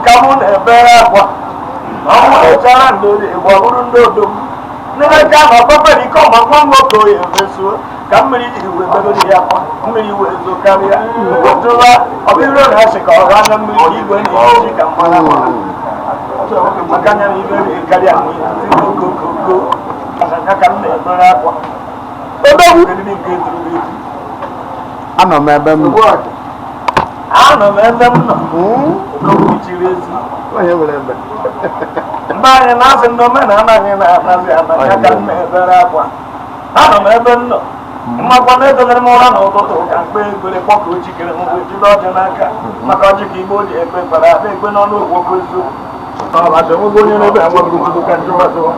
Ka mụ na-ebere akwa ọnwụ echara ndị Igbo bụrụ ndị odogwu n'ebe na ọkpọkpere ike ọma nwa nwoke oyi emesuo ka mmiri ji wee begoro ya akwa mmiri wee zo karịa tụwa ọbịrị na asị ka ọrụ anya mmiri ka igwe na-eji ka mgbara maka anya na ibe karịa okokoko anya ka m na-ebere akwa odogwu nke tụrụ etu. Anọ m ebe m nọ. Anọ m ebe m nọ. Odogwu chiri ezi. Onye nwere ebe. Mgbe anyị na-asị ndị omenala anyị na-anazi anazi aka m na-ebere akwa. Anọ m ebe m nọ. Mmakwa na-edobere m ụra n'ụtụtụ ka mkpe ekpere kpọka ochikere m wee jide ọjị n'aka maka ọjị ka Igbo ji ekpe ekpere ada ekpe n'ọnụ okwu eziokwu. Ọbachị enweghị onye n'ebe enweghị ka njụwazụwa.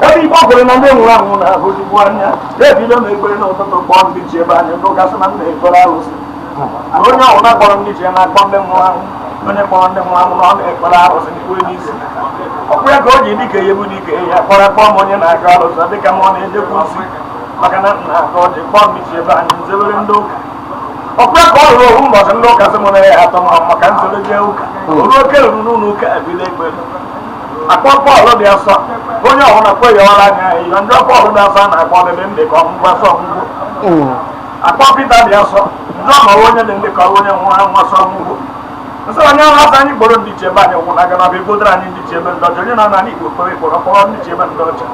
Ebe Igbo kwere na ndị nwụrụ anwụ na-ahụjikwu anya ebido m ekpere n'ụtụtụ kpọọ ndị chi ebe anyị ndị ụka sị na m na-ekpere arụsị. Onye ọbụla kpọrọ ndị chi na-akpọ ndị nwụrụ anwụ, onye kpọrọ ndị nwụrụ anwụ na ọ na-ekpere arụsị n'ikpere n'isi. Ọkwa ya ka o ji dịka eyebu dịka ya kpọrọ kpọọ m onye na-aga arụsị dịka m ọ na-ejekwu nsị maka na m na-aga ọjị kpọọ ndị chi ebe anyị nzewere ndị ụka. Ọkwa ya ka ọ rụrụ ohu mbọchị ndị ụka sị m na ya atọ m maka nsoro jee ụka. Oruo oke ruru n'ụlọ ụka ebido ekpere. Akpọ Pọl dị asọ onye ọbụla kwe ya ọra anya ya njọ Pọl dị asọ a na-akpọ ọdịdị ndị ka ọgwụgwọ asọ ọgwụgwọ. Akpọ Pita dị asọ njọ ma onye dị ndị ka onye nwụrụ anwụ asọ ọgwụgwọ. Nsọ onye ahụ asọ anyị kpọrọ ndị iche ebe anyị nwụrụ aga na ọbịa egodoro anyị ndị iche ebe ndị ọcha onye nọ n'ala Igbo kpere kpọrọ kpọrọ ndị iche ebe ndị ọcha.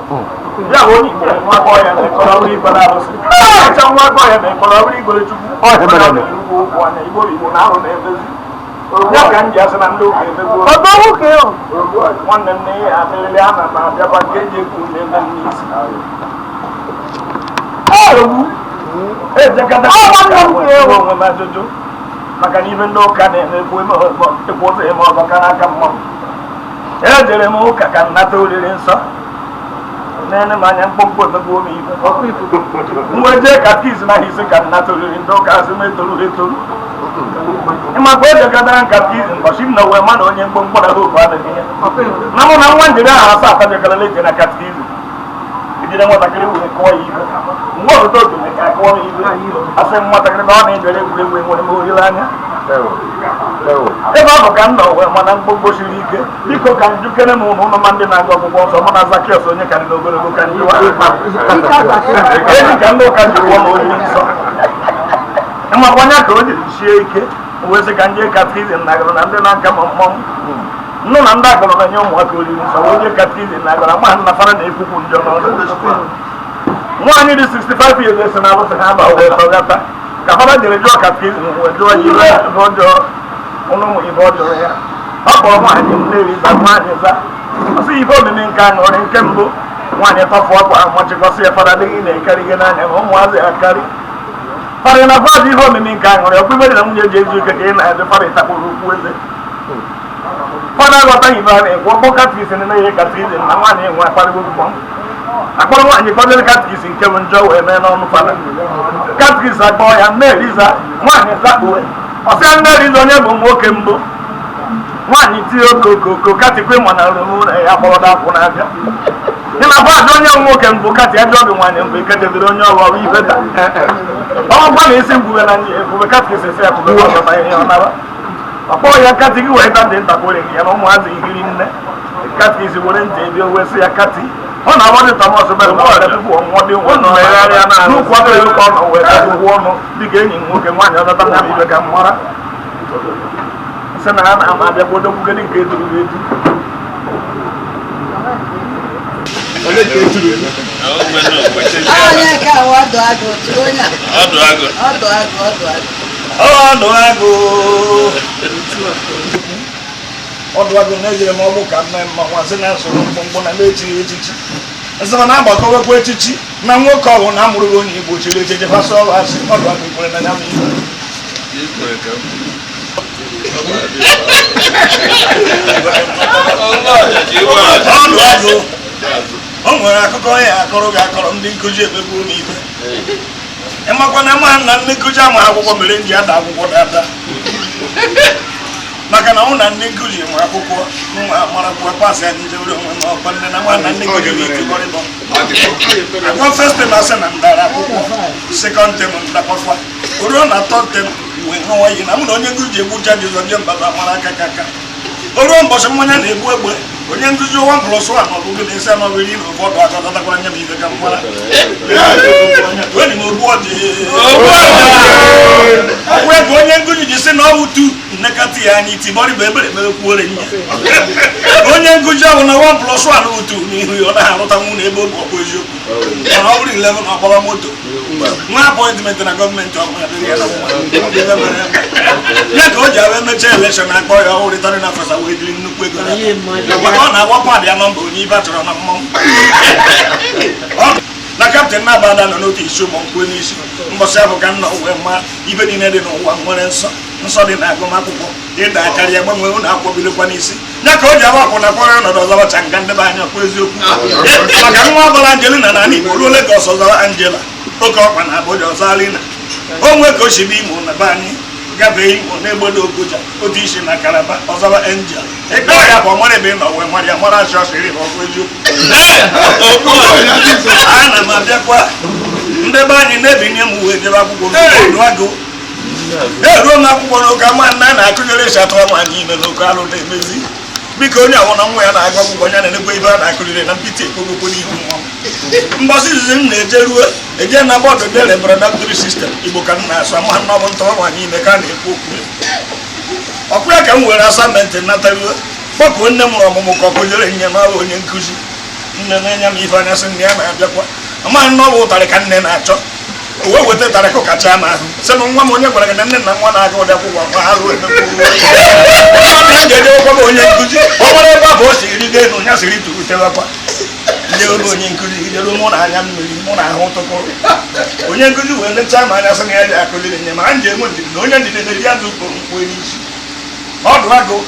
Ya bụ onye Igbo nwa akọ ya na-ekpọrọ ọrụ igbere arụsị. Ọcha nwa akọ ya na-ekpọrọ ọrụ igbere Chukwu. Igbo ụkwụ anya Igbo Igbo na arụ na-emezi. Ya ka m ji asị na ndị ụka emegbuo. Nwanne m na ihe adịrịrị ana m abịakwa nke eji ekwu na-eme m n'isi. Ejekọta onwe m ajụjụ maka na ibe ndị ụka na-emekwu ekwu ụzọ eme ọzọ ka n'aka mmanwụ. Ejere m ụka ka m nata oriri nsọ. Nene m anya mkpụmkpụ emegbuo m ibe. M wee jee katkizim ahụ isi ka m nata oriri ndị ụka asị m etoru etoru. Ịmakwa ejekọtara katkizim mbọchị m na wee ma na onye mkpụmkpụ na hopu adịghị ya. Na mụ na nwa njiri ahụ asaa atajekarala eje na katkizim. Ejide nwatakịrị wee kụọ ya ibe. Mgbe ọtụtụ otu ka akụọ m ibe. Asị m nwatakịrị na ọ na-ejere egwuregwu enwere m olileanya. Ebe ọ bụ ka m nọ wee mana mkpụmkpụ siri ike. Biko ka m jukere m ụnụ ma ndị na-agụ ọgwụgwọ nsọ mụ na Zakiọs onye karịrị n'ogologo ka njụwa. Eji ka ndị ụka ji gwụọ m oriri nsọ. Ịmakwanya ka o jiri sie ike wee sị ka ndị katkizim nagara na ndị na-aka m mmọnwụ. Nnu na ndị agụrụ na-enye ụmụaka oriri nsọ wee onye katkizim nagara ma nna fara na-ekwukwu njọ n'ọnụ. Nwaanyị dị 65 years esi na alụsị ha ba wee tọgata ka fara jere jụọ katkizim wee jụọ ya ibe ọjọọ ụnụ ụmụ ibe ọ jụrụ ya. Ọ kpọrọ nwaanyị mmeri za nwaanyị za ọ sị ife omimi nke aṅụrị nke mbụ nwaanyị tọfụ akwa machikọsị ya fara adịghị na-ekarị gị n'anya ma ụmụazị akarị. Fara na fada ihe omimi nke aṅụrị ọkwa ibe dị na nwunye ji ezu ike ka ị na-eje fara ịtakpụrụ ukwu eze. Fada aghọtaghị ibe a na-ekwu ọkpọ katkizim na ihe katkizim na nwaanyị enwe akparịgo mmọnwụ. Akpọrọ nwaanyị kwadoro katkizim nke bụ njọ wee mee n'ọnụ fada. Katkizim akpọọ ya nne Eliza nwaanyị zakpuwe. Ọ sị ya nne Eliza onye bụ nwoke mbụ. Nwaanyị tie okokoko katikwe ma na rụrụ na ya kpọrọ akwụ na-abịa. Ị na fada onye nwoke mbụ kati ajọ gị nwaanyị mbụ ike debere onye ọrụ ọrụ ibe ta. Ọgwa na isi ngwube na nje ekwube katkizim si ekwube ọzọ ihe ọ nara. Ọ kpọọ ya kati gị wee ta ndị ntakwere gị ya na ụmụazị ihiri nne. Katkizim were ntị ebi wee sị ya kati. Ọ na-agba dị Tọmọs mere mgbe ọrịa tupu ọnwụọ dị nwa n'ukwu aka elu ka ọ nọ wee kasị ụgwọ ọnụ dịka enyi m nwoke nwaanyị ọ dọta ya ibe ka m mara. Sị na ha na-ama abịa gbodogbugedi nke eturu etu. Onye nke a ọdụ agụ tụrụ onye a. Ọdụ agụ. Ọdụ agụ, ọdụ agụ. Ọdụ agụ. Ọdụ agụ na-ejere m ọgbụ ka mme mma nwa sị na nsoro mkpụmkpụ na na-echighị echichi. Nsị na agbakọwekwa echichi na nwoke ọbụ na amụrụ gị onye Igbo chiri echichi fasọ ọrụ asị ọdụ agụ ikwere na ya bụ ibe. Ọdụ agụ. O nwere akụkọ ya akọrọ gị akọrọ ndị nkụzi emegbuo m ibe. Ịmakwa na ma na ndị nkụzi ama akwụkwọ mere m ji ada akwụkwọ dada. Maka na ụlọ na ndị nkụzi ma akwụkwọ nwa marakwa pasị anyị jewere onwe m ọkwa nne na nwa na ndị nkụzi bụ itibọrịbọ agwa first term asị na ndara akwụkwọ, second term ndakwakwa, o ruo na third term wee ṅụwa iyi na mụ na onye nkụzi egbucha Jizọs je mbaba mara aka ka aka. O ruo mbọchị mmanya na-egbu egbe, onye nkụzi 1 plus 1 ọ bụghị na isi anọ bụ iri na ụfọdụ aka ọtatakwara nye m ife ka m mara enyi m ogbu ọjị ọkwa ego. Onye nkụzi ji sị na ọ bụ tu nnekọta ya anya itibọrịba ebere mekwuore nye onye nkụzi ahụ na 1 plus 1 bụ 2 n'ihu ya, ọ naghị arụta nwụ na ebe ọ bụ ọkwa eziokwu. Mana ọ bụrụ 11, ọgbara moto nwa appointment na gọọmenti ọbụla ya dịrị ya na mma. Ya ka o ji abụ emechaa election akpọ ya ọhụrụ returning officer wee jiri nnukwu ego maka ọ na-agba pad ya nọmba onye ibe a chọrọ na mmọnwụ na captain na-abada nọ n'otu isi ụgbọ nkwue n'isi. Mbọsị ahụ ka nna wee ma ibe niile dị n'ụwa nwere nsọ nsọ dị na agụmakwụkwọ ịda karịa gbanwee ụlọ akwụkwọ bidokwa n'isi. Ya ka o ji agba akwụna kwọrọ ọnọdụ ọzọbacha nga ndebe anya ọkwa eziokwu maka nwa ọbụla Angelina na ala Igbo ruo Legọs ọzọwa Angela, oke ọkpa na Abuja ọzọ Alina. O nwee ka o si bụ Imo na be anyị gafee Imo na-egbodo Ogoja otu isi na Kalaba ọzọba Angel ịkpọ ya bụ ọmara ebe ị nọ wee mara ya mara asị ọsịrị na ọkwa eziokwu. Ana m abịakwa ndị be anyị na-ebinye m uwe jebe akwụkwọ ọdụ agụ eruo m akwụkwọ n'oke ama nna a na-akụnyere esi atụwa nwaanyị ime n'oke alụ na-emezi. Biko, onye ọbụla nwa ya na-agụ akwụkwọ ya na-enekwa ibe a na-akụrịrị na mpịtị ekpogokwo n'ihu mmọnwụ. Mbọsị izizi m na-eje ruo eje na board de reproductory system, Igbo ka m na-asụ, ama nna ọ bụ ntọwa nwaanyị ime ka a na-ekwu okwu ọkwa ya ka m were assignment nata ruo kpọkuo nne m mụrụ ọmụmụ ka ọ kụziere nye m ahụ. Onye nkụzi nne na-enye m ife anya sị nne ya na-abịakwa ama nne ọ bụ ụtarị ka nne na-achọ o wee weta ụtarị kụkacha m ahụ sị m, nwa m, onye gwara gị na nne na nwa na-aga ụdị akwụkwọ nwa ha ruo emekwu nwa m ji ejewekwa m onye nkụzi ọ mara ebe ahụ o si rigo elu ya siri turutewekwa ndị olu onye nkụzi jeruo mụ na anya mmiri mụ na ahụ tụkụrụ. Onye nkụzi wee lechaa m anya sị na ya ji akụziri nye ma m ji enwe ndidi na onye ndidi na-eri azụ ukporo mkpu n'isi ọdụ agụ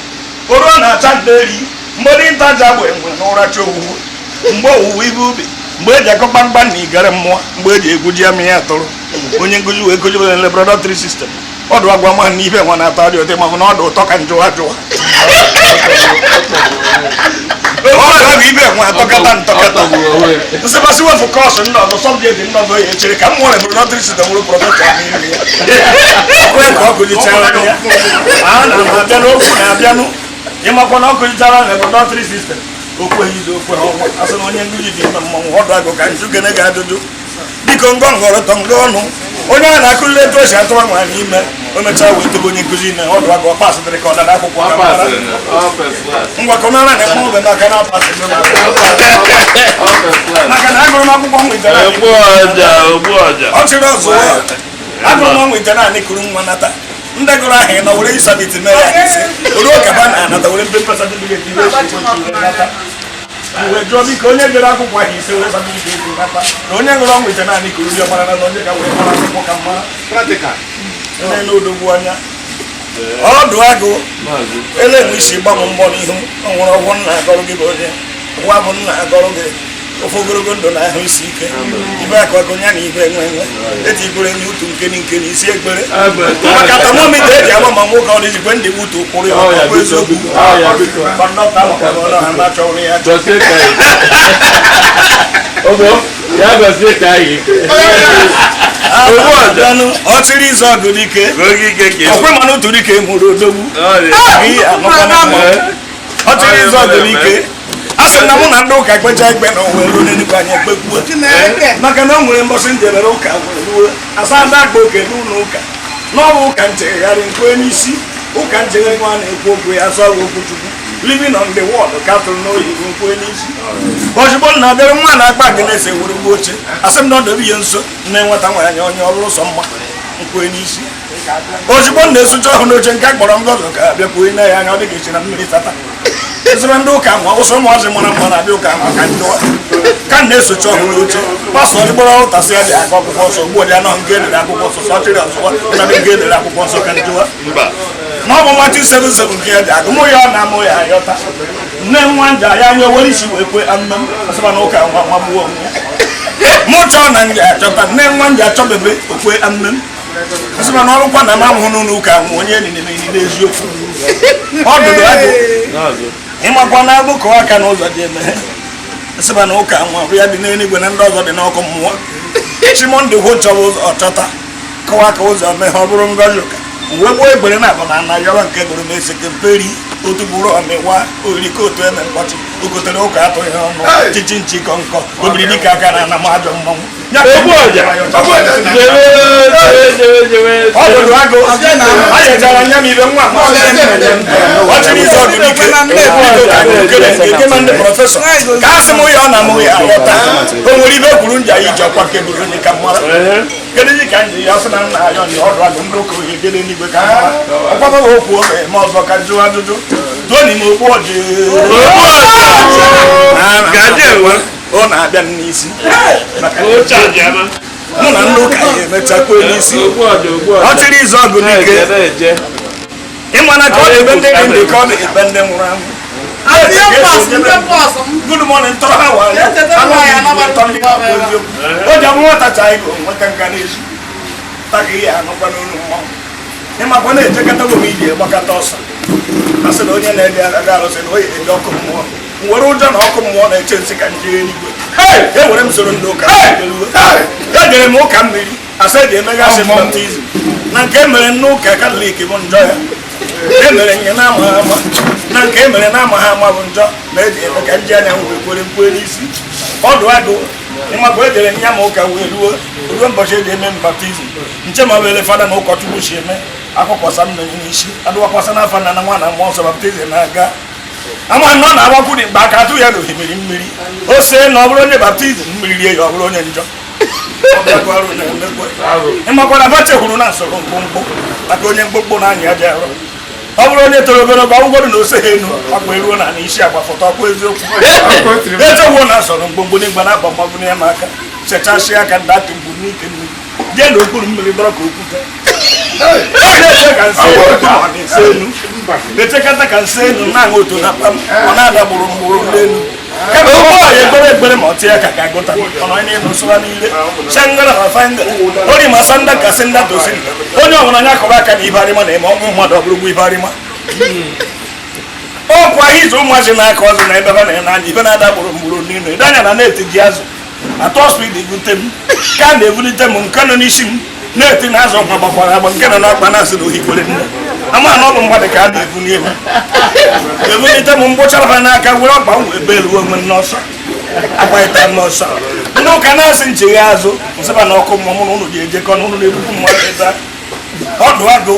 oruo na-acha nderi mgbe dinta ji agba enwe n'ụra chi owuwe mgbe owuwe ihe ubi, mgbe eji akọ kpamkpam na igere mmụọ, mgbe eji egwu ji amị ya tụrụ. Onye nkụzi wee kụzibere reproductory system ọdụ agwa ma na ife nwa na-atọ dị ụtọ ma na ọdụ ụtọ ka njụwa jụwa ọdụ agụ ibe nwa atọkata ntọkata nsịmasị wepụ course ndị ọzọ, subject ndị ọzọ ya echere ka m nwere reproductory system nwere professor n'ime ya ọkụ ya ka ọ kụzichara ya. A na m abịa n'okwu na-abịanụ ịmakwa na ọ kụzichara reproductory system okwu ehizi okwu ha ọnwa asị na onye nkụzi dị ime mmọnwụ ọdụ agụ ka njụ gene ga ajụjụ. Biko, ngọ ngọrọtọ ngọ ọnụ onye a na-akụziri etu esi atụwa nwaanyị ime, o mechaa wee tobe onye nkụzi ime ọdụ agụ ọ pasịrị ka ọ dara akwụkwọ ka mara ngwa kọnara na ekpe obe maka na apasịrị maka na agụrụ m akwụkwọ m nwetara. Ogbu ọja, ogbu ọja. Ọ chịrị ọzọ agụrụ m ọnwa ite naanị kuru nwa nata ndị gụrụ ahụ nọ were isabit mee ya ise ruo ka ba na-anata were mpepe certificate iwe esi nata wee jụọ, biko, onye gụrụ akwụkwọ ahụ ise were certificate nata na onye gụrụ ọnwa ite naanị kuru ndị ọmara na onye ka wee mara akwụkwọ ka mara nne odogwu anya ọdụ agụ ele enwe isi gba m mbọ n'ihu. O nwere ọgwụ nna agọrọ gị bụ onye nwa bụ nna agọrọ gị ofe ogologo ndụ na ahụ isi ike ibe akụ akụ ya na ibe enwe enwe etikwere nye utu nke nke na isi ekpere maka thermometer eji agba ma nwoke ọ dịjikwe ndị utu kwụrụ ya ọ bụ eziokwu. Conductor ahụ ọnụ ha ma chọrọ ya. Gọzie ka anyị. Ogbo, ya gọzie ka anyị. Abịanụ ọchịrị izu ọgụ dike ọkwe mana otu dike mụrụ odogwu gị anụkwana mma ọchịrị izu ọgụ dike. A sị na mụ na ndị ụka kpecha ikpe na ụwa ruo n'eluigwe anyị ekpekwuo maka na o nwere mbọsị njebere ụka wee ruo asa ndị akpa oke n'ụlọ ụka n'ọbụ ụka nchegharị nkwe n'isi ụka nchegharị nwa na-ekwu okwu ya asọ okwu Chukwu living on the word katụrụ n'oyibo nkwe n'isi. Ozugbo m na-abịara nwa na-akpa gị na-ese were gbuo oche asị m na ọ dobe ihe nso nne nwata nwaanyị onye ọ bụrụ sọ mma nkwe n'isi. Ozugbo m na-esucha ọhụụ n'oche nke a kpọrọ ngọzọ ka abịakwuo ine ya anya ọ dị ka esi na mmiri tata ezigbo ndị ụka ma ụsọ ụmụazị mara mma na-abịa ụka maka ndị ka m na-esocha ọhụụ n'oche pastọ dịgbọrọ ụtasị ya dị agụ akwụkwọ nsọ ugbu dị anọ nke edere akwụkwọ nsọ sọ chịrị ọzọwa na nke edere akwụkwọ nsọ ka njụwa na ọ bụ Matthew 7:7 nke ya dị agụ mụ ya ọ na-amụ ya ayọta nne nwa nja ya anya were isi wee kwe amem asịba na ụka nwa nwa gbuo onwe ya mụ chọọ na nja achọta nne nwa nja achọ bebe okwe amem. Nsị ma na ọrụkwa na m amụhụ n'ụlọ ụka nwụ onye enyi na enyi n'eziokwu. Ọdụdụ agụ. Ịmakwa na agụ kọọ aka n'ụzọ dị emeghe. Nsị ma na ụka nwa bụ ya dị n'eluigwe na ndị ọzọ dị n'ọkụ mmụọ. Chi Monday hụ chọrọ ụzọ ọchọta kọwa aka ụzọ meghe ọ bụrụ ngọzi ụka. Uwe gboo egbere na abụ na ana yọrọ nke gụrụ m eseke mperi otu bụrụ ọmịwa oriko otu eme mkpọchi okotere ụka atụghị ọnụ chichi nchi kọ nkọ obiri dịka aka na ana m ajọ mmanwụ. Ọdụdụ agụ anyechara anya m ibe nwa ọ chịrị izu ọdụ dike nke ma ndị prọfesọ ka asị m ya ọ na mụ ya aghọta o nwere ibe kwuru nja ya iji ọkwa nke bụrụ onye ka mara kedu ji ka nji ya sị na nna ya ọnyị ọdụ agụ ndị ụka ohe jere n'igwe ka mara ọkwabaghị okwu o mere ma ọzọ ka jụọ ajụjụ tụọ n'ime okpu ọjị ọ na-abịa m n'isi mụ na ndị ụka ya emechakwa n'isi ọ chịrị izu ọgụ n'ike ịmana ka ọ na-ebe ndị dị ndụ ka ọ na-ebe ndị nwụrụ anwụ. Good morning, tọrọ ha wa o ji abụ nwata cha ego nweta nka n'ezi taka ihe anụkwa n'olu mmanwụ ịmakwa na-ejekọta m iji gbakọta ọsọ a sị na onye na-eje aga arụsị na onye eji ọkụ mmụọ nwere ụjọ na ọkụ mmụọ na-eche nsị ka nje eluigwe ewere m soro ndị ụka ejere m ụka mmiri asa eji emegasị baptizim na nke emere n'ụka Katọlik bụ njọ ya emere nye na-amaghị ama na nke emere na-amaghị ama bụ njọ na eji eme ka nji anya wee kwere mkpue n'isi ọdụ agụ ịmakwa ejere nya ma ụka wee ruo ruo mbọchị eji eme m baptizim nche ma wele fada na ụkọchukwu si eme akwụkwọsa mmiri n'isi adụwakwasa n'afọ na nwa na mmụọ nsọ baptizim na-aga ama na ọ na-agbakwu dị mgbe aka atụ ya n'osimiri mmiri o see na ọ bụrụ onye baptizim mmiri rie ya ọ bụrụ onye njọ ịmakwara bachekwuru na nsoro mkpụmkpụ maka onye mkpụmkpụ na-anya aja arụ ọ bụrụ onye toro ogologo ọgwụgwọdụ na ose ha enu akpa eruo na isi agba foto ọkwa eziokwu echegbuo na nsoro mkpụmkpụ n'igba na-akpa mgbabụ ya ma aka chechasịa aka datụ mgbu n'ike mmiri jee n'okpuru mmiri dọrọ ka okwute echekata ka nse enu na-aṅụ otu na kpam ọ na-ada gbụrụ mgbụrụ n'elu kama ụgbọ ya ekpere ekpere ma ọ tie aka ka agụta ọnọ n'elu nsụra niile shangara na fanga ori ma sanda ka sị nda tosi onye ọbụla anya akọrọ aka na ibe arịma na-eme ọnwụ mmadụ ọ bụrụgwa ibe arịma ọkwa izu ụmụazị na-aka ọzọ na ebe ha na-ene anya ibe na-ada gbụrụ mgbụrụ n'elu ede anya na na-eti ji azụ atọ spidi bute m ka a na-ebulite m nke nọ n'isi m na-eti na azụ nkwa gbakwara agba nke nọ n'ọkpa na-asị na ohi kwere nne ama na ọ bụ mmadụ ka a na-ebuli elu ebulite m mgbụchara ha n'aka were ọkpa m wee beluo onwe m n'ọsọ agbaghịta m n'ọsọ ndị ụka na-asị nchegha azụ nsịba na ọkụ mmụọ mụ na ụnụ ji ejekọ na ụnụ na-egbukwu mmadụ ebe ọdụ agụ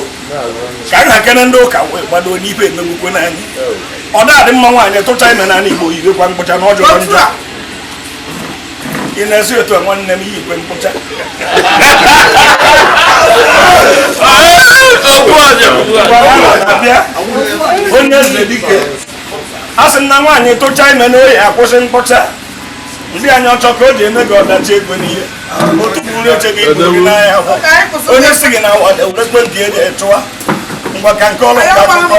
ka nha kene ndị ụka wee gbado n'ife emegbukwe n'anyị ọ na-adị mma nwaanyị tụcha ime n'ala Igbo yirikwa mkpụcha na ọ jọrọ njọ ị na-esi otu a nwanne m iyi igwe mkpụcha onye eze dike a sị m na nwaanyị tụcha ime na oyi akwụsị mkpụcha ndị anyị ọchọ ka o ji eme gị ọdachi ego n'ihe otu buru oche gị iburu gị n'ahịa onye si gị na werekwe nke eji echụwa ngwa ka nke ọrụ nke akụkọ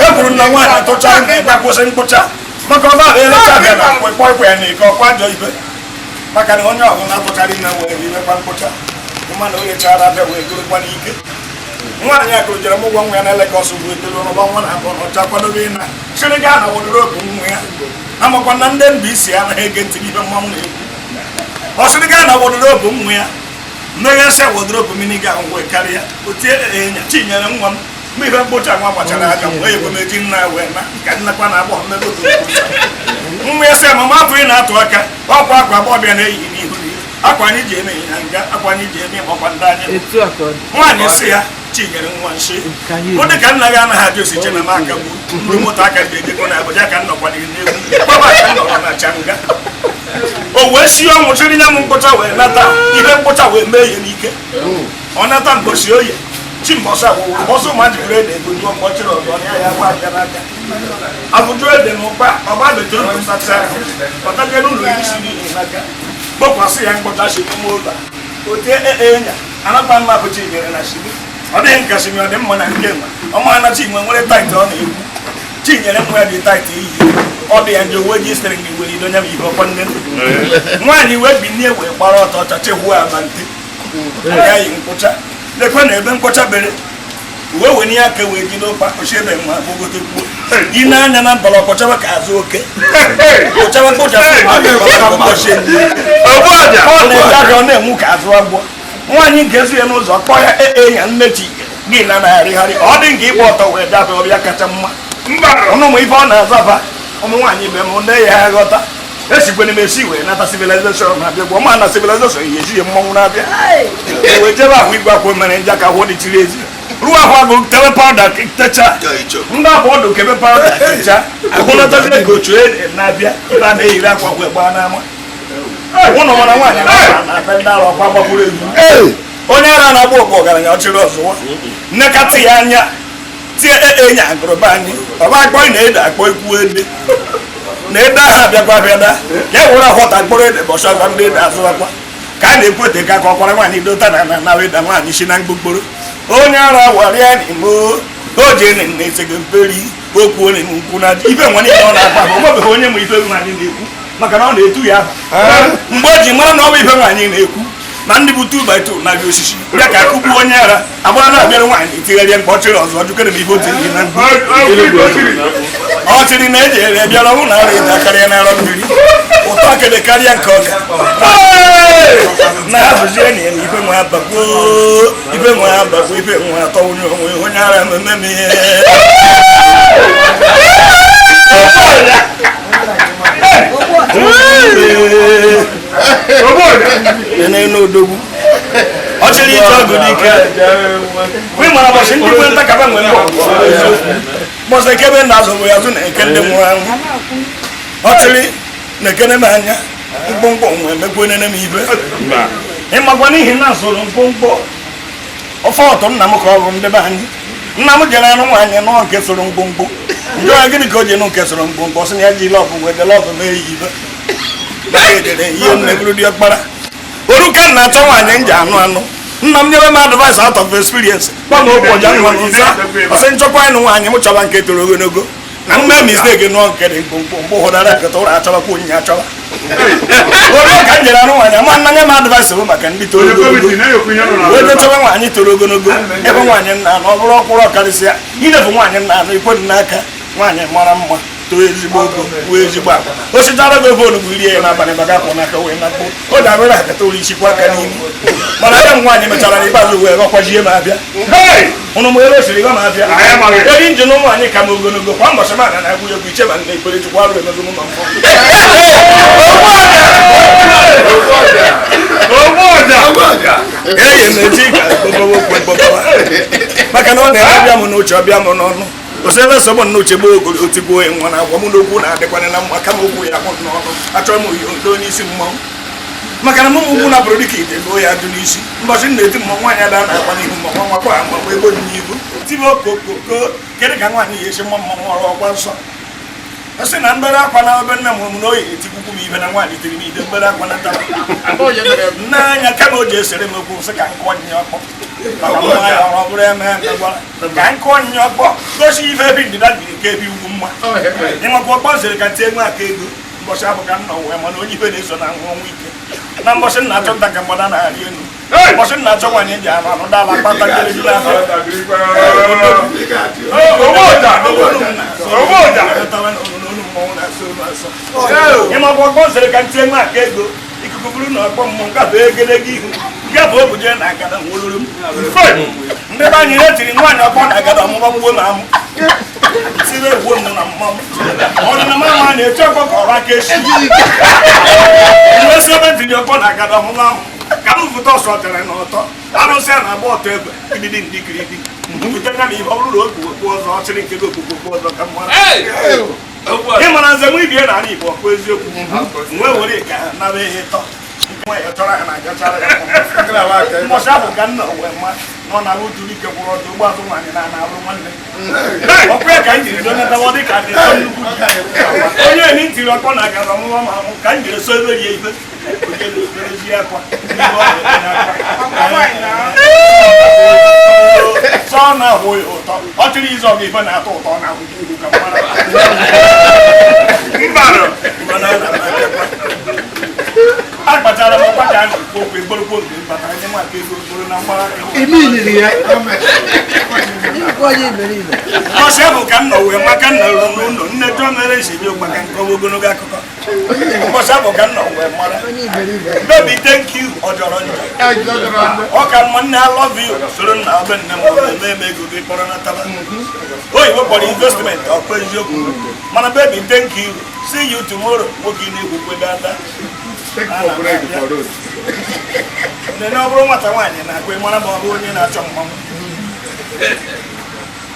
e kwuru na nwaanyị tụcha ime akwụsị mkpụcha maka ọba ahụ elecha abịa na mkpekpọ ikwe ya na ike ọkwa ajọ ibe maka na onye ọbụla tụchara ime wee imekwa mkpụcha mma na onye chara abịa wee gorokwa n'ike nwaanyị a kụrụ jere m ụgwọ nwa ya na Legọs wee doro ọba nwa na abụọ na ọcha kwadobe ịna chịrị gaa na wodrobu nwa ya amakwa na ndị mba isi anaghị ege ntị n'ihe mmanwụ na-ekwu ọ sịrị gaa na wodrobu nwa ya mmeghesịa wodrobu mmiri ga wee karịa otie enya chinyere nwa m mgbe ife mkpụcha nwa gbachara aja mgbe ekwe m eji nna wee na ka nnekwa na agbọghọ mmebe otu nwa ya sị mama afọ ị na-atụ aka ọkwa akwa agbọghọbịa na-eyi n'ihu akwa anyị ji eme ịnya nga akwa anyị ji eme ịgbakwa ndị anyị nwaanyị sị ya chinyere nwa nshi ọ dị ka nna gị anaghị ajụ esi che na m aka gbuo ndị moto aka ji ejekọ na Abuja ka nnọkwa n'egwu gbaba aka nọrọ na changa o wee sie ọnwụ chịrị nye m mkpụcha wee nata ihe mkpụcha wee mee ihe n'ike ọ nata mgbosi oye chi mbọsị awụwụ mbọsị ụmụ jikere ede ego ndị ọkpọchịrị ọzọ ya ya gba abịa n'aka abụjụ ede na ụkpa ọgba betụrụ sacha ahụ pọtajere ụlọ iri si n'ihi n'aka kpokwasị ya mkpụcha si n'ime ụlọ otie enya anakwa mma bụ chinyere na shimi ọ dịghị nka shimi ọ dị mma na nke nwa ọma na chinwe nwere taịtị ọ na-egwu chinyere nwa ya dị taịtị iyi ọ dị ya njọ uwe ji sitere na iwere ido nya bụ ihe ọkwa nne nwaanyị wee binie wee gbara ọtọ ọcha chekwuo aba nte ya yi nkwụcha Lekwe na ebe nkwọcha bere uwe wee ya aka wee jide ụkpa kpọchi ebe nwa gbogotekwuo ị na-anya na mpala ọkpọchawa ka azụ oke kpọchawa kpọchapụ ọ na-eji aka ọ na-enwu ka azụ agwọ. Nwaanyị nke ezi ya n'ụzọ kpọọ ya ee ya nne chi gị na na-arịgharị ọ dị nke ịgba ọtọ wee gafe ọbịa kacha mma. Ụnụ ụmụ ife ọ na-azaba ụmụ nwaanyị ibe m nne ya ghọta esikwene m esi wee nata civilization na-abịa gwọ ma na civilization yi ejighị mmọnwụ na-abịa wee jebe ahụ igwe akwụ mere nja ka ahụ dị chiri ezi ruo ahụ agụ tebe pawuda techa ndị abụ ọdụ kebe pawuda techa ahụnatazi ego ochu na-abịa ebe a na-eyiri akwa wee gbaa n'ama. Ụnụ mara nwaanyị na-ape ndị ara ọkwa gbakwuru egwu onye ara na-agba okpu ọgaranya ọchịrị ọzụwa nnekatị ya anya tie ee nya agụrụba anyị ọba akpọ na ede akpọ ikwu ede na ede ahụ abịakwa abịada ka e were ahụta mkpụrụ ede bọchị ọgwa ndị ede azụ akwa ka a na-ekwete ka ka ọkwara nwaanyị dota na na eda nwaanyị si na mkpụkpụrụ onye ara warịa n'ime o ji na esego mperi okwu onye nkwu na ife nwa niile ọ na-akpa bụ onwebeghị onye ma ife nwaanyị na-ekwu maka na ọ na-etu ya aha mgbe o ji mara na ọ bụ ife nwaanyị na-ekwu na ndị bụ 2x2 na-abịa osisi ya ka akụgbu onye ara agbara na-abịara nwaanyị etigharịa mkpa ọchịrị ọzọ jukere m ife o tiri na mkpu ọ chịrị na eji ere bịara ọnwụ na ara ede karịa na arọ mmiri ụtọ akịdị karịa nke ọka na-azụzie na ya na ife nwa abakwo ife nwa abakwo ife nwa atọ onye onwe onye ara mmemme m ihe n'elu odogwu ọ chịrị ije ọgụ n'ike ị mara ụbọchị ndị kwe nta kaba nwere mbọsị ekebe na azụ bụ ya azụ na eke ndị nwụrụ anwụ ọ chịrị na ekene m anya mkpụmkpụ nwe emekwa enene m ibe ịmakwa n'ihi na asụrụ mkpụmkpụ ofe ọtụ nna m ka ọ bụ ndị be anyị nna m jere anụ nwaanyị nụọ nke soro mkpụmkpụ njụ ya gịnị ka o ji nụ nke soro mkpụmkpụ sị na ya ji lọbụ wee lọbụ mee ya ibe edere ihe nne bụrụ diọkpara oruka na-achọ nwaanyị nji anụ anụ nna m nyere m advice out of experience gwa m okwu ọja nwa nza ọsị nchọkwa ịnụ nwaanyị m chọba nke toro ogologo na mme mistake nụọ nke dị mkpụmkpụ mgbe ụhụdara nkịta ụra achọbakwa onyinye achọba oruo ka m jere anụ nwaanyị ama nna nye m advice bụ maka ndị toro ogologo wee jee chọba nwaanyị toro ogologo ebe nwaanyị nna anụ ọ bụrụ ọkwụrụ ọkarịsịa inefu nwaanyị nna anụ ikwe dị n'aka nwaanyị mara mma too ezigbo ogo wee ezigbo agwa o sichara gị ofe onugbu rie ya n'abalị maka akwụ n'aka wee nakpo o dabere akata ụlọ isikwa aka n'imi mana ebe m nwaanyị mechara n'ikpeazụ wee ghọkwajie m abịa ụnụ m ere osiri gọ m abịa eri njin ụmụ anyị ka m ogologo kwa mbọchị m ana na-agwụ egwu iche ma nna ekpere chukwu arụ emezu m ma mfọ eyi m eji ka maka na ọ na-abịa m n'uche ọbịa m n'ọnụ osebe sọ m n'uche gboo ogolo otigbuo ya nwa na agwa m n'okwu na-adịkwana na mma kama okwu ya mụ n'ọnụ achọrọ m oyo n'isi mmanwụ maka na mụ ugwu napụrụ dịka ite goo ya ajụ n'isi mbọchị na-eti mmọnwụ nwaanyị ada na-akwa n'ihu mmọnwụ nwakwa ama ego dị n'ihu tibe okokoko kedụ ka nwaanyị ya esi mma mmanwụ ọrụ ọkwa nsọ ọ sị na mbere akwa na ebe nne m hụrụ m na oyi etikwukwu m ibe na nwaanyị tiri m ide mbere akwa na ntara n'anya kama o ji esere m okwu sị ka nkụ ọnyịnya ọkpọ maka mma ya ọ bụrụ eme gwara ka nkụ ọnyịnya ọkpọ gosi ife ebe ndịda jiri nke ebe ugwu mma ịmakwa ọkpọ sịrị ka ntie nwe aka ego mbọchị abụ ka nna wee mana onye ife na-eso na nwụ ọnwụ ike na mbọchị nna achọ nta ka mgbada na-arị elu mbọchị nna achọ nwaanyị ji anụ anụ dala kpata njerejula afọ ịmakwa ọkpọ sịrị ka ntie nwe aka ego ikuku bụrụ na ọkpọ mmụọ ngafe egedege ihu ngafe obuje na agada nwoluru m ndị be anyị etiri nwaanyị ọkpọ na agada ọmụma gbuo na amụ tiri egwu m na mmanwụ ọdịna mama na-eche ọkpọ ka ọrụ aka esi esi ebe ntiri ọkpọ na agada ọmụma ahụ ka m fụta ọsọ tere na ọtọ arụsị a na-agba ọtọ egbe kiridi ndị kiridi mpụta ya na ihe ọ bụrụ na okwu okwu ọzọ ọ chịrị nke gị okpukpu okwu ọzọ ka mma ị mara nze m ibie n'ala Igbo ọkụ eziokwu nwee were ka nara ihe ịtọ nke chọrọ ya na-agachara ya mbọchị ahụ ka nna wee mma nọ na uturu ike gwụrụ ọdụ ụgbọ azụ nwaanyị na ana-alụ nwanne ọkụ ya ka m jiri donatawa dị ka dị nnukwu onye eni ntiri ọkọ na agara ọmụma ma amụ ka m jiri so ebe rie ife oje akwa sọ na-ahụ ya ụtọ ọ chịrị ịzọ gị ife na-atọ ụtọ na ahụ ugwu ka mmadụ akpachara m ọkwa ka a na-ekwu okwu egborokwo nke batara nye maka ego gboro na mgbara Imi yiri ya. Nnukwu onye iberibe. Ọsị bụ ka m nọ wee maka nna ruo n'ụlọ nne jụọ mere esi bi maka nke ọwa ogologo akụkọ. Ụbọchị abụ ka m nọ wee mara. Onye iberibe. Baby, thank you, ọ jọrọ njọ. Ọ ka mma nne, I love you. Soro nna ọbe nne m ọ na-eme eme ego gị kpọrọ nataba. Oyibo kpọrọ investment, ọkwa eziokwu. Mana baby, thank you. See you tomorrow. Nwoke ị na-ekwukwe dada. Take for bread for road. Nene ọ bụrụ nwata nwaanyị na-akwa ị mara ma ọ bụ onye na-achọ mmanwụ.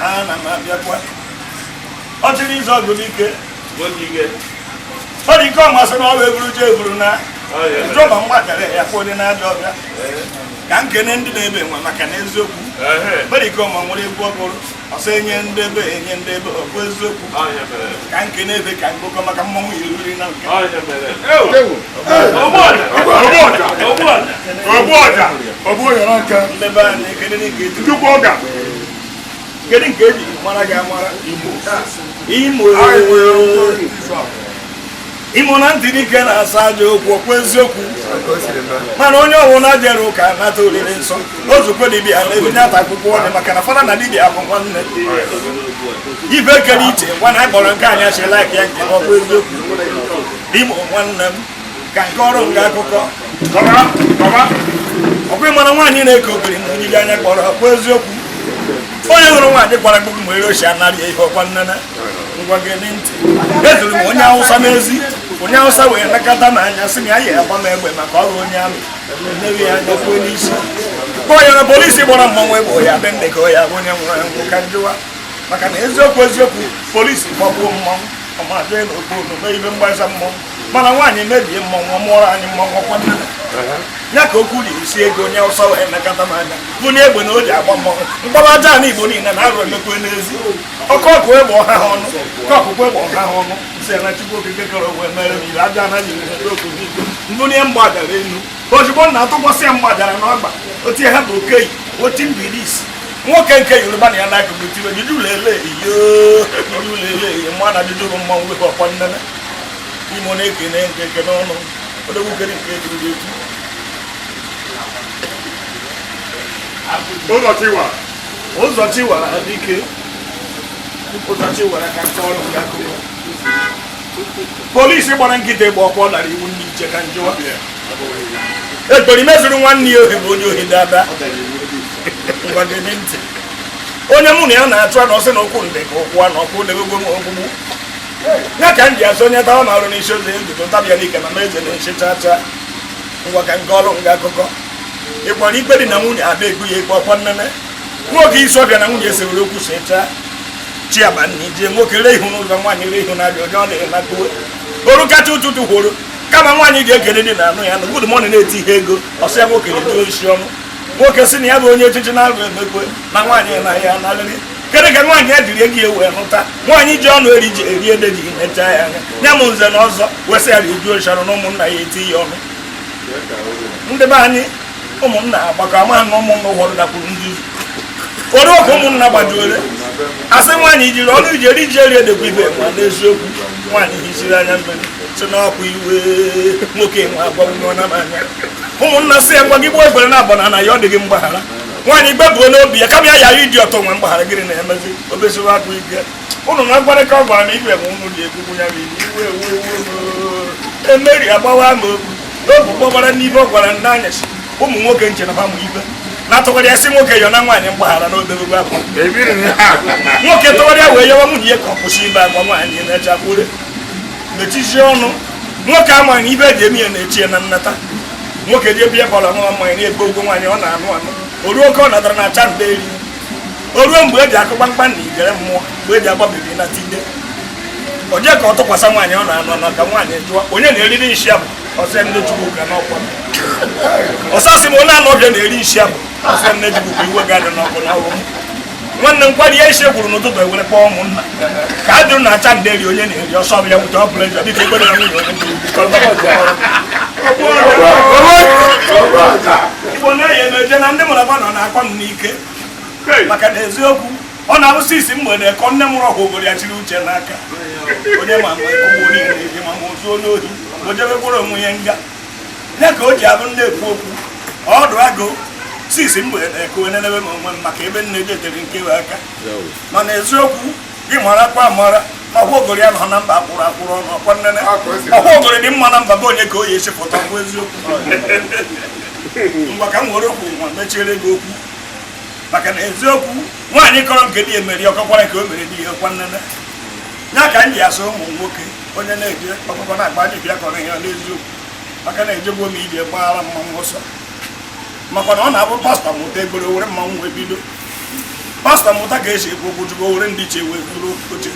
Ana m abịakwa. Ọ chịrị ịzọ ọgụ n'ike. Ọ dị ike ọmasị na ọ bụ eburu jee eburu na jụọ ma mgbakere ya kwa onye na-abịa ọbịa. Ka nkene ndị na-ebe nwe maka na eziokwu. Nwere ike ọma nwere egwu ọgụrụ ọsọ enye ndị ebe enye ndị ebe ọkwa eziokwu. Ka nkene ebe ka ngụkọ maka mmọnwụ iruri na nke. Ewo. Ogbu ọja. Ogbu ọja n'aka. Ndị be anyị, kedu nke eji Chukwu ọga. Kedu nke eji mara gị amara? Imo Imo na ntị dike na-asa aja okwu, ọkwa eziokwu. Mana onye ọbụla jere ụka nata oriri nsọ ozukwe dibịa na-ebinye ata akwụkwọ ọnụ maka na fada na dibịa bụ nwanne ibe kere iche nwa na akpọrọ nke anyị achịla ya nke ọkwa eziokwu. Imo nwanne m, ka nke ọrụ nke akụkọ Kọba, kọba. ọkwa ịmara nwaanyị na-eke okiri na ojiji anya kpọrọ, ọkwa eziokwu. Onye hụrụ nwaanyị kwara mkpụrụ ma ere ochi anarị ya ihe ọkwa nnene. Ngwa gị ntị, ezuru m onye Awụsa n'ezi. Onye Awụsa wee nakọta m anya sị na ya yi agba m egbe maka ọrụ onye amị nnewi ya anya kwuo n'isi kpọọ ya na polisi gbara mmanwụ egbe ya dị ndị ka ya bụ onye nwụrụ anwụ. Ka njụwa maka na eziokwu eziokwu, polisi gbagbuo mmanwụ ọmajee na okporo mee ibe mgbasa mmọnwụ. Mana nwaanyị mebie mmọnwụ, ọ mụọrọ anyị mmọnwụ, ọkwa nnene ya ka okwu ji isi ego. Onye Awụsa wee nakọta m anya bụ na egbe na o ji agba mmọnwụ mgbaba aja na Igbo niile na arụ emekwe n'ezi ọkụ ọkụ egbe ọha ha ọnụ ka ọkụkọ egbe ọha ha ọnụ nsị na Chukwu Okike kọrọ wee mere m ile aja anaghị okwu mbunye mgbadara elu. Ozugbo m na-atụkwasị ya mgbadara n'ọgba otie ha bụ okeyi oti mbiris nwoke nke Yoruba na ya na-akụkụ tiwe juju lele iyo juju lele iyo mma na juju bụ mmanwụ wepụ ọkwa nnene. Imo na-ekene nke ekene ọnụ odogwu kere nke ejiri gị etu. Ụzọ Chiwa. Ụzọ chi wara dike, ụzọ chi wara ka nke ọrụ nke akụkọ polisi gbara nkịta egbe ọkwa ọ dara iwu ndị nche. Ka njụwa ekperime zuru nwanne ya ohi bụ onye ohi dada. Ngwa gị ntị, onye mụ na ya na-achụ anụ ọsị na ụkwụ ndị ka ụkwụ anụ ọkụ debegwo m ogbugbu ya ka m ji asị onye tawa m arụ n'isi ụzọ eguzo tabịa n'ike na m eze na nshi chaa chaa. Ngwa, ka nke ọrụ nga akụkọ ịkwara ikpe dị na nwunye ada ekwu ya ikpe ọkwa nnene. Nwoke isi ọbịa na nwunye sewere okwu si chaa chiabanni jee nwoke ree ihu n'ụzọ, nwaanyị ree ihu na-abịa onye ọ na-enakpuwe oru kacha ụtụtụ kworo kama nwaanyị ji ekele dị na anụ ya na good morning na-eti ihe ego ọsọ ya. Nwoke na-eju isi ọnụ nwoke sị na ya bụ onye echichi na-alụ emekwe na nwaanyị na ya narịrị. Kedu ka nwaanyị ya jiri ego ya wee hụta nwaanyị ji ọnụ eri ji eri ede ji nechaa ya anya ya m nze na ọzọ wesị ya rijuo nsharụ na ụmụnna ya eti ya ọnụ. Ndị be anyị, ụmụnna agbakọ amaghị na ụmụnna ụfọdụ dakwuru nzuzu oru oge ụmụnna gbajuore asị nwaanyị jiri ọnụ iji eri ji eri edekwa ibe nwa. N'eziokwu, nwaanyị hichiri anya mmiri si n'ọkwa iwe nwoke nwe agbanwe na anya. Ụmụnna sị ya ngwa gị gbuo egbere na abọ na na ya ọ dịghị mgbaghara. Nwaanyị gbebuo n'obi ya kama ya yara iji ọtọ nwe mgbaghara. Gịnị na-emezi obesiri akwa ike ụnụ na mkparịta ọ gwara m ibe m ụnụ ji ekwukwu ya bụ iwe iwe iwe emeri agbawa m okwu okwu kpọgbara n'ibe ọ gwara ndị anyasị ụmụ nwoke nche na ha mụ ibe na-atụgharị sị nwoke yọ na nwaanyị mgbaghara n'obebegbe akwa. Nwoke tụgharịa wee yọwa nwunye ya ka ọ kwụsị ibe akwa. Nwaanyị na-echakwure mechizie ọnụ. Nwoke amaghị na ibe eji eme ya na-echi ya na nnata. Nwoke jee bịa kpọrọ nwa mmanya na-ebe ogwo nwaanyị ọ na-anụ anụ o ruo oke ọ natara na acha nde eri o ruo mgbe eji akụ kpamkpam na igere mmụọ mgbe eji agba bebi na tinde o jee ka ọ tụkwasị nwaanyị ọ na-anụ anụ ka nwaanyị jụọ onye na-eriri nshi abụ ọsọ nne Chukwuka n'ọkwa ọsọ sị m onye anụ ọbịa na-eri nshi abụ ọsọ nne Chukwuka iwe ga-adị n'ọkụ n'ọrụ m nwanne m kwari ya isi ekwuru n'ụtụtụ ewere kpọọ ụmụnna ka a jụrụ na acha nderi onye na-eri ọsọ ọbịa nwute ọ bụla ejọ dịka ekwere na nwunye onye. Igbo na-eyi emeje na ndị mụrụ nọ na-akwa m n'ike maka na eziokwu ọ na-abụsị isi mgbede kọ nne mụrụ ọgwụ ogoro ya chiri uche n'aka onye ma ma ekugbo niile eji ma ma ozu onye ohi o jebekwara onwe ya nga Ya ka o ji abụ na-ekwu okwu ọdụ agụ sisi mgbe na-ekwu enenebe m onwe m maka ebe nne jetere nke we aka. Mana eziokwu gị marakwa amara na ọkwa ogori ya nọ na mba akwụrụ akwụrụ ọnụ ọkwa nnene. Ọkwa ogori dị mma na mba bụ onye ka o yi echepụta ọkwa eziokwu. Ngwa, ka m were okwu nwa mechiere gị okwu, maka na eziokwu nwaanyị kọrọ nke di ya emeri ọkọkwara nke o mere di ya ọkwa nnene. Ya ka m ji asụ ụmụ nwoke onye na-eje ọkụkọ na-agba ji bịa kọrọ ihe n'eziokwu, maka na ejegbo m ije gbaghara mmanwụ ọsọ, makwa na ọ na-abụ pastọ mụta egbere were mmanwụ wee bido. Pastọ mụta ka esi ekwu okwu Chukwu, were ndị iche wee buru oche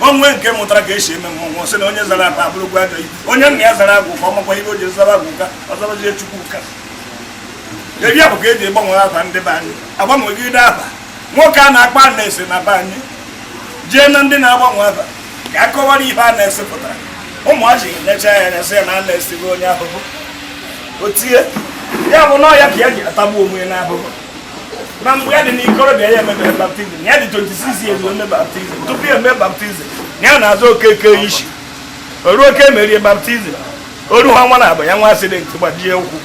onwe nke mụtara ka esi eme mmọnwụ. Ọ sị na onye zara akpa abụrụgwa ajọ ibe onye nna ya zara agwụ ka ọ makwa ihe o ji zara agwụ, ka ọ zarazie Chukwu ka eri ya bụ ka eji gbanwere afa ndị be anyị, agbanwegide afa nwoke a na-akpa a na-ese na be anyị jee na ndị na-agbanwe afa ka a kọwara ihe a na-ese pụtara. Ụmụazị necha ya anya sị ya na a na-esibe onye ahụhụ o tie ya bụ na ọya ka ya ji atagbu onwe ya n'ahụhụ. Na mgbe ya dị n'ikorobịa ya emebere baptism, ya dị 26 years eme baptism. Tupu ya eme baptism, ya na-azụ okeke isi o ruo oke emerie baptism, o ruo ọnwa na abụ ya nwa accident gbajie ụkwụ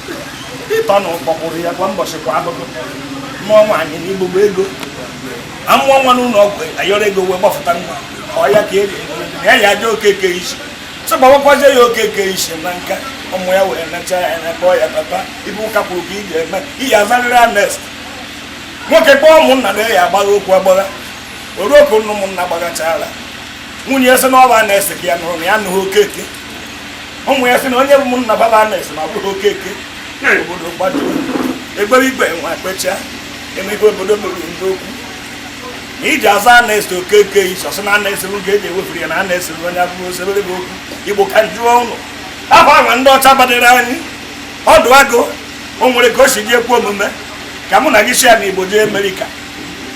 ịtọ na kpọkwụrụ ya kwa mbọchị kwa akụkụ. Mmụọ nwaanyị na igbogbo ego amụọ nwa n'ụlọ ọgwụ ayọrọ ego wee gbafụta nwa ọ ya ka eji ya ya aja okeke isi sị gbawakwazie ya okeke isi na nka. Ụmụ ya wee necha ya anya kpọọ ya papa ibe ụka kwuru ka ị ga-eme iyi azarịrị anest. Nwoke kpọọ ụmụnna na ya agbagha okwu agbagha o ruo ka ụnụ ụmụnna gbagachara. Nwunye ya sị na ọ bụ anest ka ya nụrụ na ya nụghị okeke. Ụmụ ya sị na onye bụ ụmụnna baba anest na ọ bụghị okeke. Obodo gbajuo egbere igwe nwa kpechaa emebe obodo mere ndị okwu na iji aza anest okeke isi ọsị na anest bụ nke eji ewefuru ya na anest bụ onye abụghị osebere bụ okwu Igbo. Ka njụọ ụnụ afọ ahụ ndị ọcha gbadere anyị ọdụ agụ o nwere ka o si ji ekwe omume ka mụ na gị si ya na Igbo jee Amerịka,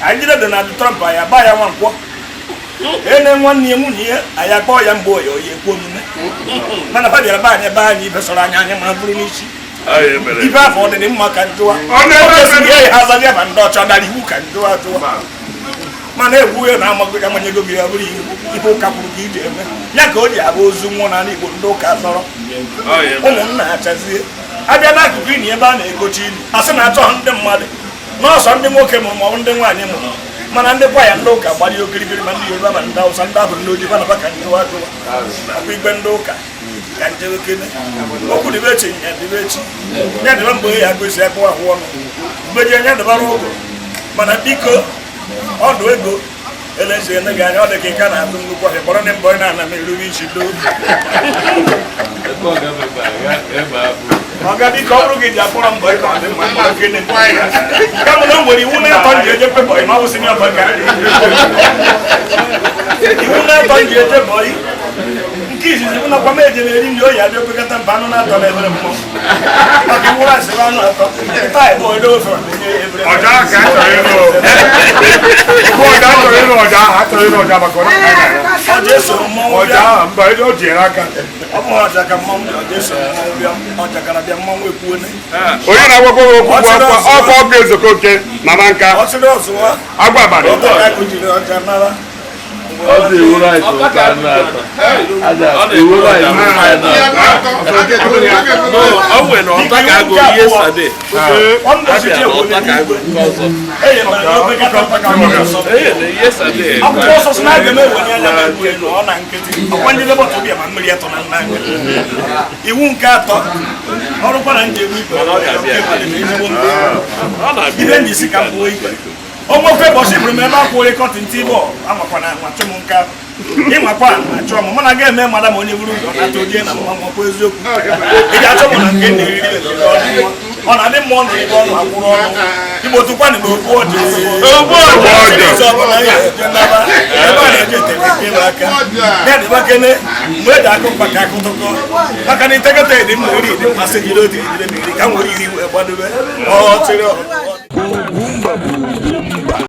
anyị jide Donald Trump, anyị agba ya nwa nkwọ ene nwanne ya nwunye ya, anyị akpọọ ya mgbe oyi oyi ekwe omume. Mana fa bịara be anyị ebe anyị ife sọrọ anyị anya ma bụrụ n'isi ife afọ ọdịdị mma ka njụwa oke ha azazi aba ndị ọcha dara iwu ka njụwa ajụwa. Mana egwu ya na amanyego gị ya bụrụ iwu ife ụka kwuru ka iji eme ya ka o ji abụ ozu nwụọ n'ala Igbo ndị ụka zọrọ ụmụnna achazie abịa n'akụkụ ini ebe a na-egochi ili a sị na achọ ndị mmadụ n'ọsọ ndị nwoke mụrụ maọbụ ndị nwaanyị mụrụ. Mana ndị kwaya ndị ụka gbarie okirikiri, ma ndị Yoruba ma ndị Hausa ndị ahụ ndị ojii fanaba ka njụwa ajụwa akwa igbe ndị ụka ka njebe kene okwu dịbe echi nya dịbe echi nya dịbe mgbe ya gosi akpụ ahụ ọnụ mgbe ji anya dịbara ụgwọ. Mana biko ọdụ ego elezie ene gị anya ọ dị ka ị ka na-atụ nnukwu ọhịa kpọrọ ndị mbọ ị na-ana m erube isi doo. Ọga biko ọ bụrụ gị ji akpọrọ mbọ ị ka ọ dị mma mma gịnị kama na o nwere iwu na-atọ nji eje kwe bọyị ma ọ bụ senior boy ka iwu na-atọ nji eje bọyị. Nke izizi bụ nakwa m eje na-eri nri oyi adị opekata mpe anụ na-atọ na ebere mmụọ maka iwuru asịrị anụ atọ taa ebe odo ofe na-enye ya ebere. Ọja ka a chọrọ ịlụ. Okwu ọja a chọrọ ịlụ, ọja ahụ a chọrọ ịlụ ọja maka ọ na Ọja eso mmọnwụ ọja bịa. ahụ mba o ji ere aka. Ọ bụ ọja ka mmọnwụ bịa, ọja eso mmọnwụ bịa, ọja gara bịa mmọnwụ ekwuone. Onye na-agwakwa gị okwu bụ ọkwa ọkwa ọgụ ezokoke na na nka Ọsịrị ọzụwa agwa abalị. Ọja ka akụjiri ọja nara. Ọ sị iwu rice ụka anụ atọ. Aja iwu rice ụka anụ atọ. O nwere ọta ka agụ yesterday. Ọ mbọchị ji Abịa na ọta ka agụ nke ọzọ. Enye m anya opekata mpe ka mmiri ọsọ. Ee, na yesterday. Akwụkwọ nsọ sị na aga m ewenye anya m egwu elu ọ na nkịtị ọkwa ndị lebọta bịa ma mmiri atọ na nna anyị. Iwu nke atọ ọrụkwa na njem ikpe Mana ọ ga-abịa. ezigbo Ọ na-abịa. ihe njisi ka m gbuo ikpe onwekwe ụbọchị bụrụ m ebe akwụrụ curtain tị bọọlụ amakwa na anwa chụ m nke ahụ ịnwakwa achọ m mana ga eme mada ma onye buru ụzọ nata ojie na mma makwa eziokwu ị ga-achọ m na nke na-eriri ọ na-adị mma ọnụ ibe ọnụ akwụrụ ọnụ Igbo tụkwanụ na okwu ọjọọ Ogbu ọja. ụzọ ọbụla ya eje naba ebe a na-eje tere nke aka ya dịba kene mgbe eji akụ mkpa ka akụ tụkọ maka na itekete dị mma eri dị mmasị jiri otu ejire ma iri ka m were iri wee gbadobe ọ chịrị ọ.